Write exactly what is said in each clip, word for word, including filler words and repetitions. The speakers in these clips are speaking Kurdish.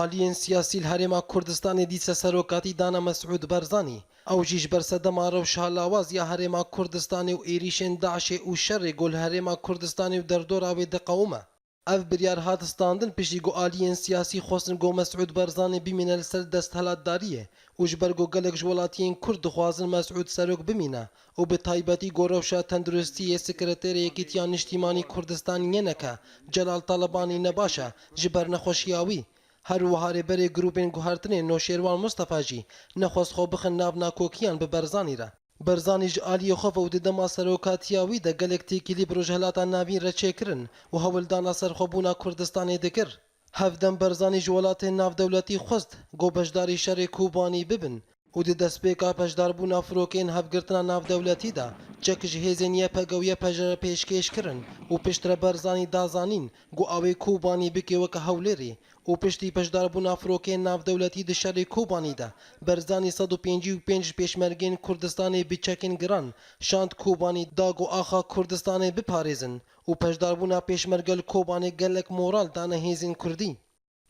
Aliyên siyasî li Herêma Kurdistanê dîse serokatî dane Mesûd Barzanî. Ew jî ji ber sedema rewşa lawaz ya Herêma Kurdistanê û êrîşên DAIŞê û şerê ku li Herêma Kurdistanê û derdora wê diqewime. Ev biryar hat standin piştî ku aliyên siyasî xwestin ku Mesûd Barzanî bimîne li ser desthilatdariyê û ji ber ku gelek ji welatiyên Kurd dixwazin Mesûd serok bimîne û bi taybetî ku rewşa tenduristiyê Sekreterê Yekîtiya Niştîmanî Kurdistanê yê neke Celal Talebanî ne baş e ji ber nexweşiya wî. Her wiha rêberê grûpên guhertinê Noşêrwan Mustefa jî nexwest xwe bixin nav nakokiyan bi Barzanî re. Barzanî ji aliyê xwe ve û di dema serokatiya wî de gelek têkilî bi Rojhilata Navîn re çêkirin û hewldana serxwebûna Kurdistanê dikir. Hevdem Barzanî ji welatên navdewletî xwest ku beşdarî şerê Kobanî bibin û di destpêka beşdarbûna firokeyên hevgirtina navdewletî de çek ji hêzên Y P G û Y P J re pêşkêş kirin û piştre Barzanî da zanîn ku ew ê Kobanî bike weke Hewlêrê û piştî beşdarbûna firokeyên navdewletî di şerê Kobanî de Barzanî sed û pêncî û pênc pêşmergeyên Kurdistanê bi çekên giran şand Kobanî da ku axa Kurdistanê biparêzin û beşdarbûna pêşmerge li Kobanê gelek moral dane hêzên Kurdî.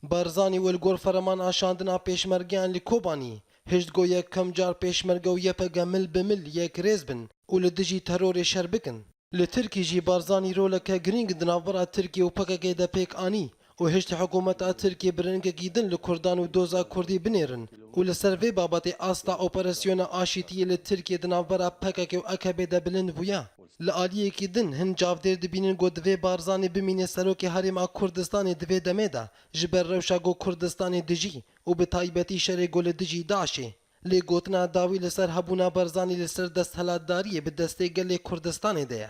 Barzanî û li gor fermana şandina pêşmergeyan li Kobanî, hişt ku yekem car pêşmerge û Y P G mil bi mil yekrêz bin û li dijî terorê şer bikin. Li Tirkî jî Barzanî roleke girîng di navbera Tirkiyê û P K K de pêk anî û hişt hikûmeta Tirkiyê bi rengekî din li Kurdan û doza Kurdî binêrin û li ser vê babetê asta operasyona aşîtiyê li Tirkiyê di navbera P K K û A K Pê de bilind bûye. Li aliyekî din hin çavdêr dibînin ku divê Barzanî bimîne serokê Herêma Kurdistanê di vê demê de ji ber rewşa ku Kurdistanê dijî û bi taybetî şerê ku li dijî DAIŞê. Lê gotina dawî li ser hebûna Barzanî li ser desthilatdariyê bi destê gelê Kurdistanê de ye.